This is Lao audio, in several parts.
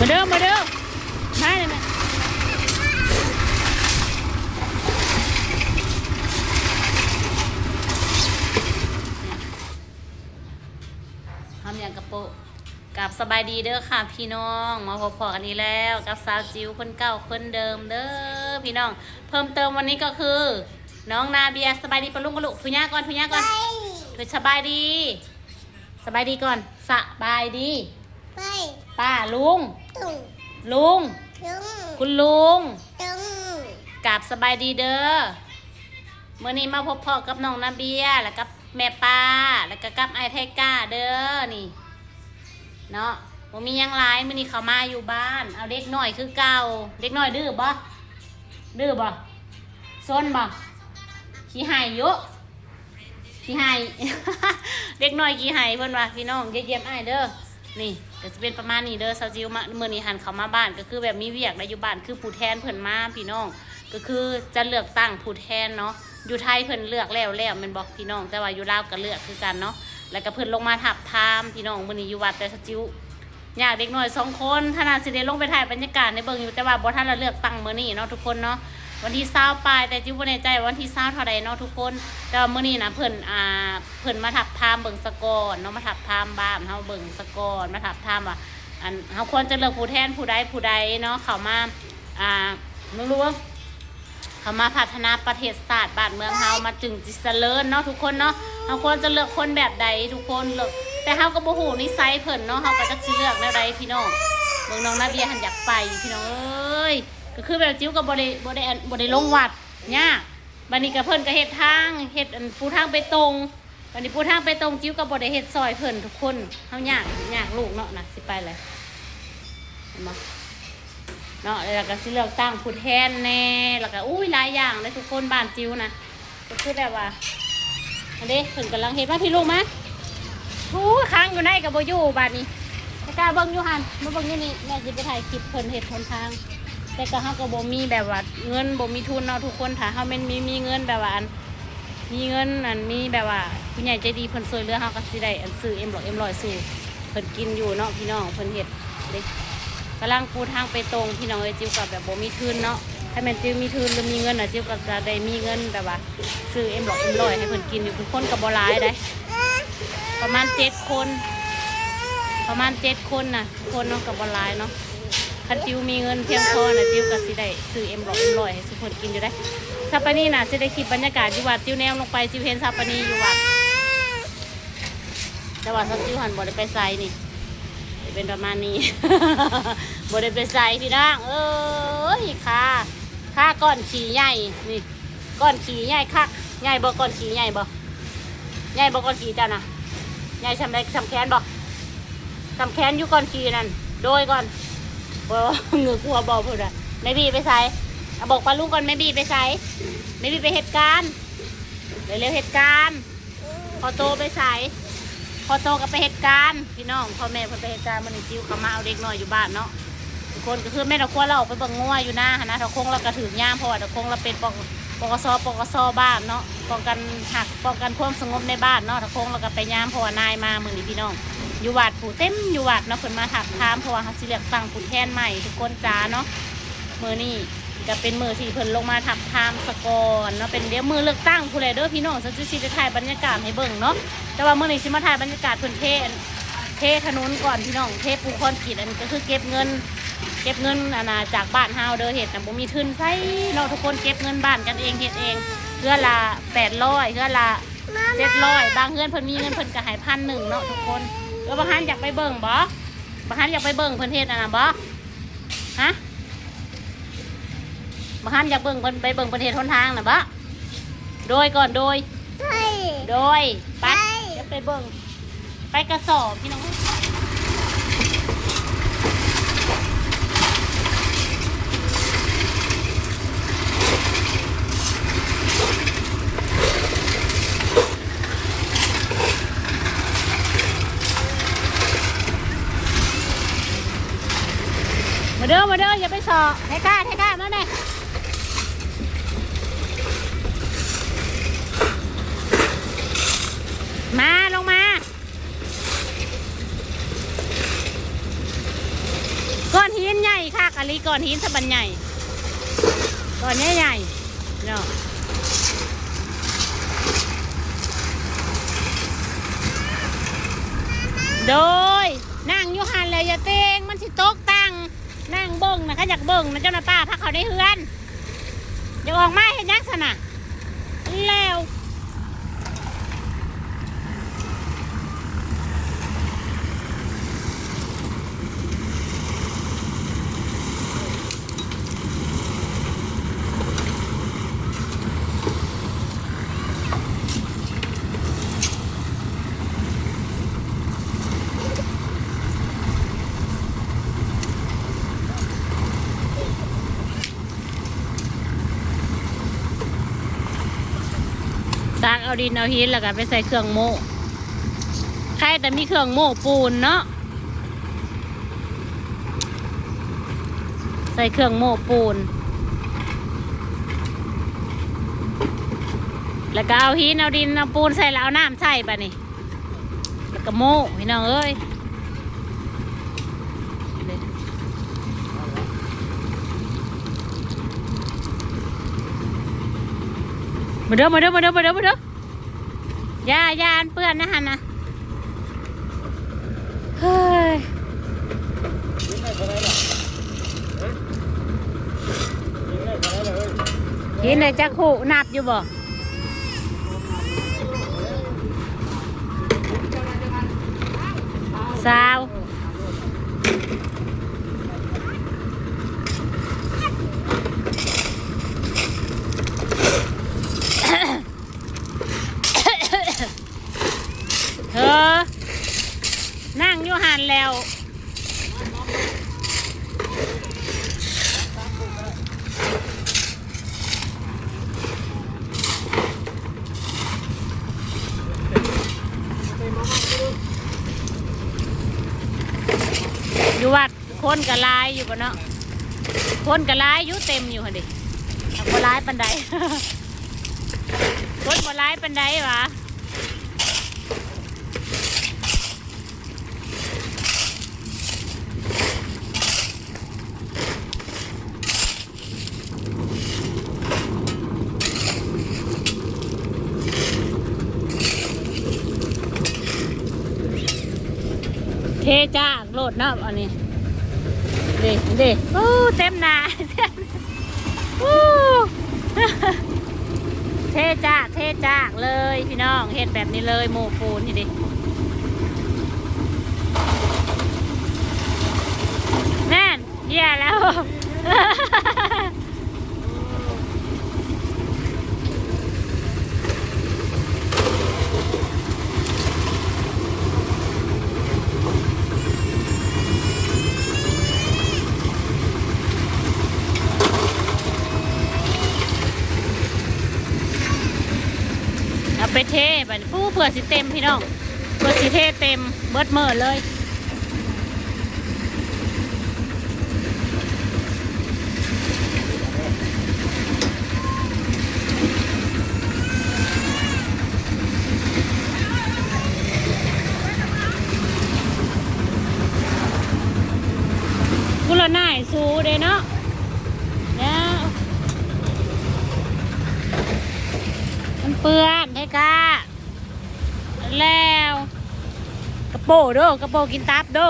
ມາເດີ ມາເດີ ມາເລີຍແມ່. ຫອມຫຍັງກະໂປະ. ກາບສະບາຍດີເດີຄ່ະພີ່ນ້ອງ ມາພົບພໍ້ກັນອີກແລ້ວກັບສາວຈິວຄົນເກົ່າຄົນເດີມເດີພີ່ນ້ອງ. ເພີ່ມເຕີມວັນນີ້ກໍຄື ນ້ອງນາເບຍ. ສະບາຍດີປ້າລຸງກ່ອນລູກ. ທຸຍາກ່ອນ ທຸຍາກ່ອນ. ທຸຍ ສະບາຍດີ ສະບາຍດີກ່ອນ. ສະບາຍດີ ປ້າລຸງ ລຸງ ຄຸນລຸງ ກາບສະບາຍດີເດີ. ມື້ນີ້ມາພົບພໍ້ກັບນ້ອງນາເບຍ ແລ້ວກັບແມ່ປ້າ ແລ້ວກໍກັບອ້າຍໄທກ້າເດີນີ້ເນາະ. ບໍ່ມີຫຍັງຫຼາຍ ມື້ນີ້ເຂົາມາຢູ່ບ້ານ ເອົາເດັກນ້ອຍຄືເກົ່າ. ເດັກນ້ອຍດື້ບໍ່? ດື້ບໍ່? ຊົນບໍ່? ຂີ້ໄຫ້ຢູ່ ຂີ້ໄຫ້ ເດັກນ້ອຍຂີ້ໄຫ້ເພິ່ນວ່າ ພີ່ນ້ອງ ຢ່າຢ້ຽມອ້າຍເດີ. ນີ້ກໍຊິເປັນປະມານນີ້ເດີ ສາວຈິວມາ ມື້ນີ້ຫັ້ນເຂົາມາບ້ານ ກໍຄືແບບມີວຽກໄດ໋ ຢູ່ບ້ານຄືຜູ້ແທນເພິ່ນມາ ພີ່ນ້ອງ. ກໍຄືຈະເລືອກຕັ້ງຜູ້ແທນເນາະ ຢູ່ໄທເພິ່ນເລືອກແລ້ວແລ້ວແມ່ນບໍ່ພີ່ນ້ອງ ແຕ່ວ່າຢູ່ລາວກໍເລືອກຄືກັນເນາະ ແລ້ວກໍເພິ່ນລົງມາທາບທາມ ພີ່ນ້ອງ. ມື້ນີ້ຢູ່ວັດ ແຕ່ສາວຈິວ ຍາກເດັກນ້ອຍສອງຄົນ ທ່ານາຊິໄດ້ລົງໄປຖ່າຍບັນຍາກາດໃຫ້ເບິ່ງຢູ່ ແຕ່ວ່າບໍ່ທັນລະເລືອກຕັ້ງມື້ນີ້ເນາະທຸກຄົນເນາະ. ວັນທີຊາວປາຍ ແຕ່ຈິວບໍ່ແນ່ໃຈວ່າວັນທີຊາວເທົ່າໃດເນາະທຸກຄົນ. ແຕ່ວ່າມື້ນີ້ນະ ເພິ່ນ ອ່າ ເພິ່ນມາທາບທາມເບິ່ງສະກ່ອນເນາະ ມາທາບທາມບ້ານເຮົາເບິ່ງສະກ່ອນ ມາທາບທາມວ່າ ອັນ ເຮົາຄວນຈະເລືອກຜູ້ແທນຜູ້ໃດຜູ້ໃດເນາະ ເຂົ້າມາ ອ່າ ເບິ່ງດູ ເຂົ້າມາພັດທະນາປະເທດຊາດບ້ານເມືອງເຮົາ ມັນຈຶ່ງຊິສະເລີນເນາະທຸກຄົນເນາະ. ເຮົາຄວນຈະເລືອກຄົນແບບໃດທຸກຄົນ ເລືອກ ແຕ່ເຮົາກໍບໍ່ຮູ້ນິໄສເພິ່ນເນາະ ເຮົາກໍຈັກຊິເລືອກແນວໃດພີ່ນ້ອງ. ເບິ່ງນ້ອງນາເບຍຫັ້ນຢາກໄປພີ່ນ້ອງເອີຍ ກໍຄືແບບຈິວກໍບໍ່ໄດ້ ບໍ່ໄດ້ ອັນ ບໍ່ໄດ້ລົງວັດ ຍາກ. ບັດນີ້ກໍເພິ່ນກໍເຮັດທາງ ເຮັດ ອັນ ປູທາງເບຕົງ ບັດນີ້ປູທາງເບຕົງ ຈິວກໍບໍ່ໄດ້ເຮັດຊ່ອຍເພິ່ນທຸກຄົນ ເຮົາຍາກ ຍາກລູກເນາະ ນະ ຊິໄປແຫຼະ ເຫັນບໍ່ເນາະ. ແລ້ວກໍຊິເລືອກຕັ້ງຜູ້ແທນແດ່ ແລ້ວກໍ ໂອ້ຍ ຫຼາຍຢ່າງເດ້ທຸກຄົນ ບ້ານຈິວນະ ກໍຄືແບບວ່າ ອັນເດ້ ເພິ່ນກຳລັງເຮັດ ມາພີ່ລູກມາ. ໂອ້ ຄ້າງຢູ່ໃນກໍບໍ່ຢູ່ບາດນີ້ ບໍ່ກ້າເບິ່ງຢູ່ຫັ້ນ ມາເບິ່ງຢູ່ນີ້ ແມ່ຊິໄປຖ່າຍຄລິບເພິ່ນເຮັດຫົນທາງ. ແຕ່ກໍເຮົາກໍບໍ່ມີແບບວ່າເງິນ ບໍ່ມີທຶນເນາະທຸກຄົນ. ຖ້າເຮົາແມ່ນມີ ມີເງິນແບບວ່າ ອັນ ມີເງິນ ອັນ ມີແບບວ່າຜູ້ໃຫຍ່ໃຈດີເພິ່ນຊ່ວຍເຫຼືອ ເຮົາກໍຊິໄດ້ ອັນ ຊື້ເອັມຮ້ອຍ ເອັມຮ້ອຍສູ່ເພິ່ນກິນຢູ່ເນາະພີ່ນ້ອງ. ເພິ່ນເຮັດເດ້ ກຳລັງປູທາງເບຕົງພີ່ນ້ອງເອີຍ. ຈິວກໍແບບບໍ່ມີທຶນເນາະ ຖ້າແມ່ນຈິວມີທຶນ ຫຼື ມີເງິນນະ ຈິວກໍຈະໄດ້ມີເງິນແບບວ່າ ຊື້ເອັມຮ້ອຍ ເອັມຮ້ອຍໃຫ້ເພິ່ນກິນຢູ່. ທຸກຄົນກໍບໍ່ຫຼາຍໃດ໋ ປະມານເຈັດຄົນ ປະມານເຈັດຄົນນະທຸກຄົນເນາະ ກໍບໍ່ຫຼາຍເນາະ. ຄັນຈິວມີເງິນພຽງພໍນະ ຈິວກໍຊິໄດ້ຊື້ເອັມຮ້ອຍ ເອັມຮ້ອຍໃຫ້ຊຸມເພິ່ນກິນຢູ່ໃດ໋. ຊາປານີນະ ຊິໄດ້ຄລິບບັນຍາກາດຢູ່ວັດ ຈິວແນມລົງໄປ ຈິວເຫັນຊາປານີຢູ່ວັດ ແຕ່ວ່າຊາວຈິວຫັ້ນບໍ່ໄດ້ໄປໃສນີ້ ເປັນປະມານນີ້ ບໍ່ໄດ້ໄປໃສພີ່ນ້ອງເອີຍ. ຄ່າ ຄ່າກ້ອນຂີ້ໃຫຍ່ນີ້ ກ້ອນຂີ້ໃຫຍ່ຄັກ ໃຫຍ່ບໍ່ ກ້ອນຂີ້ໃຫຍ່ບໍ່ ໃຫຍ່ບໍ່ ກ້ອນຂີ້ເຈົ້ານະ ໃຫຍ່ສ່ຳໃດ ສ່ຳແຂນບໍ່ ສ່ຳແຂນຢູ່ ກ້ອນຂີ້ນັ້ນ ໂດຍກ່ອນ ບໍ່ ເງືອກຫົວບໍ່ພຸ້ນນະ. ແມ່ບີໄປໃສ ອາ ບອກປ້າລຸງກ່ອນ ແມ່ບີໄປໃສ ແມ່ບີໄປເຮັດການ ເລັວໆ ເຮັດການ. ພໍ່ໂຕໄປໃສ ພໍ່ໂຕກໍໄປເຮັດການພີ່ນ້ອງ ພໍ່ແມ່ເພິ່ນໄປເຮັດການ. ມື້ນີ້ຈິວກໍມາເອົາເດັກນ້ອຍຢູ່ບ້ານເນາະ ທຸກຄົນ. ກໍຄືແມ່ຕາຄວນລາວອອກໄປເບິ່ງງົວຢູ່ນາຫັ້ນນະ ຕາຄົງລາວກໍຖືກຍາມ ເພາະວ່າຕາຄົງລາວເປັນ ປກສ ປກສ ບ້ານເນາະ ປ້ອງກັນຮັກ ປ້ອງກັນຄວາມສະຫງົບໃນບ້ານເນາະ. ຕາຄົງລາວກໍໄປຍາມ ເພາະວ່ານາຍມາມື້ນີ້ພີ່ນ້ອງ ຢູ່ວັດ ຜູ້ເຕັມຢູ່ວັດເນາະ ເພິ່ນມາທາບທາມ ເພາະວ່າເຮົາຊິເລືອກຕັ້ງຜູ້ແທນໃໝ່ ທຸກຄົນຈ໋າເນາະ. ມື້ນີ້ ກໍເປັນມື້ທີ່ເພິ່ນລົງມາທາບທາມສະກ່ອນເນາະ ເປັນດຽວມື້ເລືອກຕັ້ງພຸ້ນແຫຼະເດີພີ່ນ້ອງ. ຊັ້ນຊິໄດ້ຖ່າຍບັນຍາກາດໃຫ້ເບິ່ງເນາະ ແຕ່ວ່າມື້ນີ້ຊິມາຖ່າຍບັນຍາກາດເພິ່ນເທ ເທຖະໜົນກ່ອນພີ່ນ້ອງ ເທປູຄອນກຣີດ ອັນນີ້ກໍຄືເກັບເງິນ ເກັບເງິນ ອັນນ່າ ຈາກບ້ານເຮົາເດີ ເຮັດນະ ບໍ່ມີທຶນໃສເນາະທຸກຄົນ ເກັບເງິນບ້ານກັນເອງ ເຮັດເອງ ເຮືອນລະແປດຮ້ອຍ ເຮືອນລະເຈັດຮ້ອຍ ບາງເຮືອນເພິ່ນມີເງິນເພິ່ນກໍໃຫ້ພັນໜຶ່ງເນາະທຸກຄົນ. ເອີ ບັກຮັນຢາກໄປເບິ່ງບໍ່ ບັກຮັນຢາກໄປເບິ່ງເພິ່ນເຮັດອັນນັ້ນບໍ່ ຮະ ບັກຮາມຢາກເບິ່ງເພິ່ນ ໄປເບິ່ງເພິ່ນເຮັດຫົນທາງນະບໍ? ໂດຍກ່ອນ ໂດຍ ໂດຍ ໄປ ໄປ ຈະໄປເບິ່ງ ໄປກະສອບພີ່ນ້ອງ. ມາເດີ ມາເດີ ຢ່າໄປສໍ້ ແທກ້າ ແທກ້າ ມາແມ່ ມາ ລົງມາ ກ້ອນ ຄັກອີ່ຫຼີ ກ້ອນຫີນສະບັນໃຫຍ່ ກ້ອນໃຫຍ່ໆເນາະ. ໂດຍ ນັ່ງຢູ່ຫັ້ນແຫຼະ ຢ່າເຕັງ ມັນຊິຕົກຕັງ. ນັ່ງເບິ່ງນະ ຄັນຢາກເບິ່ງນະ ເຈົ້ານະ ປ້າພາເຂົ້າໃນເຮືອນ. ຢາກອອກມາເຮັດຫຍັງຊັ້ນນະ? ແລ້ວ ຕັກເອົາດິນເອົາຫີນ ແລ້ວກໍໄປໃສ່ເຄື່ອງໂມ້. ໃຄແຕ່ມີເຄື່ອງໂມ້ປູນເນາະ. ໃສ່ເຄື່ອງໂມ້ປູນ ແລ້ວກໍເອົາຫີນເອົາດິນເອົາປູນໃສ່ ແລ້ວເອົານ້ຳໃສ່ບາດນີ້ ແລ້ວກໍໂມ້ ພີ່ນ້ອງເອີຍ. ມາເດີ ມາເດີ ມາເດີ ມາເດີ ມາເດີ. ຢ່າ ຢ່າ ອັນເປື້ອນນະຫັ້ນນະ. ເຮີ້ຍ ກິນໄດ້ຈັກຄູ່ ນັບຢູ່ບໍ່? ຊາວ. ເຮີ້ ນັ່ງຢູ່ຫັ້ນແລ້ວ. ຢູ່ວັດ ຄົນກໍຫຼາຍຢູ່ບໍ່ເນາະ? ຄົນກໍຫຼາຍຢູ່ ເຕັມຢູ່ຫັ້ນເດ ແຕ່ບໍ່ຫຼາຍປານໃດ ຄົນບໍ່ຫຼາຍປານໃດຫວາ. ເທຈາກໂລດເນາະ ອັນນີ້ ເດ້ ເດ້ ໂອ້ ເຕັມໜ້າ ໂອ້ ເທຈາກ ເທຈາກເລີຍພີ່ນ້ອງ ເຮັດແບບນີ້ເລີຍ ໂມ້ປູນນີ້ເດ້ ແມ່ນ ເຫື່ອແລ້ວ ເອົາໄປເທບາດນີ້ ເພື່ອຊິເຕັມພີ່ນ້ອງ ເພື່ອຊິເທເຕັມເບິດເມີ້ເລີຍ. ກູລະນາຍ ຊູເດ້ເນາະ ແລ້ວ ມັນເປື້ອນ ໄທກ້າ ແລ້ວ ກະໂປເດີ ກະໂປກິນຕັບເດີ.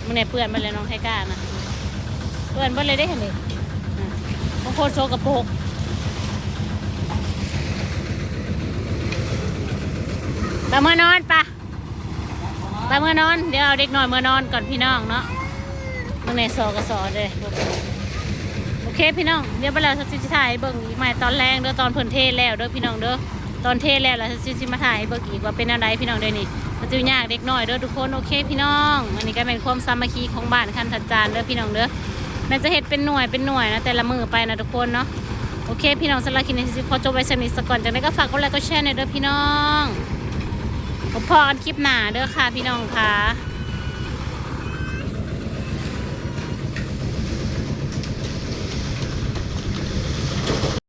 ມື້ນີ້ເປື້ອນເບິດແລ້ວ ນ້ອງໄທກ້ານະ ເປື້ອນເບິດເລີຍເດ້ຫັ້ນເດ ອ່າ ຂອງຄົນໂສກະປົກ. ໄປເມືອນອນປະ ໄປເມືອນອນ ດຽວເອົາເດັກນ້ອຍເມືອນອນກ່ອນພີ່ນ້ອງເນາະ. ມື້ນີ້ ຊ ກສ ເດ້ ໂອເຄພີ່ນ້ອງ ດຽວໄປແລ້ວ ຊິຖ່າຍໃຫ້ເບິ່ງອີກໃໝ່ຕອນແລງເດີ ຕອນເພິ່ນເທແລ້ວເດີພີ່ນ້ອງເດີ. ຕອນເທແລ້ວ ແລ້ວຊິ ຊິມາຖ່າຍໃຫ້ເບິ່ງອີກວ່າເປັນແນວໃດພີ່ນ້ອງເດີ. ນີ້ ເຂົາເຈົ້າຍາກເດັກນ້ອຍເດີທຸກຄົນ. ໂອເຄພີ່ນ້ອງ ອັນນີ້ກໍແມ່ນຄວາມສາມັກຄີຂອງບ້ານຄັນທັດຈານເດີພີ່ນ້ອງເດີ. ແມ່ນຈະເຮັດເປັນໜ່ວຍເປັນໜ່ວຍນະ ແຕ່ລະມື້ໄປນະທຸກຄົນເນາະ. ໂອເຄພີ່ນ້ອງ ສຳລັບຄລິບນີ້ຊິຂໍຈົບໄວ້ສ່ຳນີ້ສາກ່ອນ ຈັ່ງໃດກໍຝາກກົດໄລກົດແຊແດ່ເດີພີ່ນ້ອງ. ພົບພໍ້ກັນຄລິບໜ້າເດີຄ່ະພີ່ນ້ອງຄ່ະ.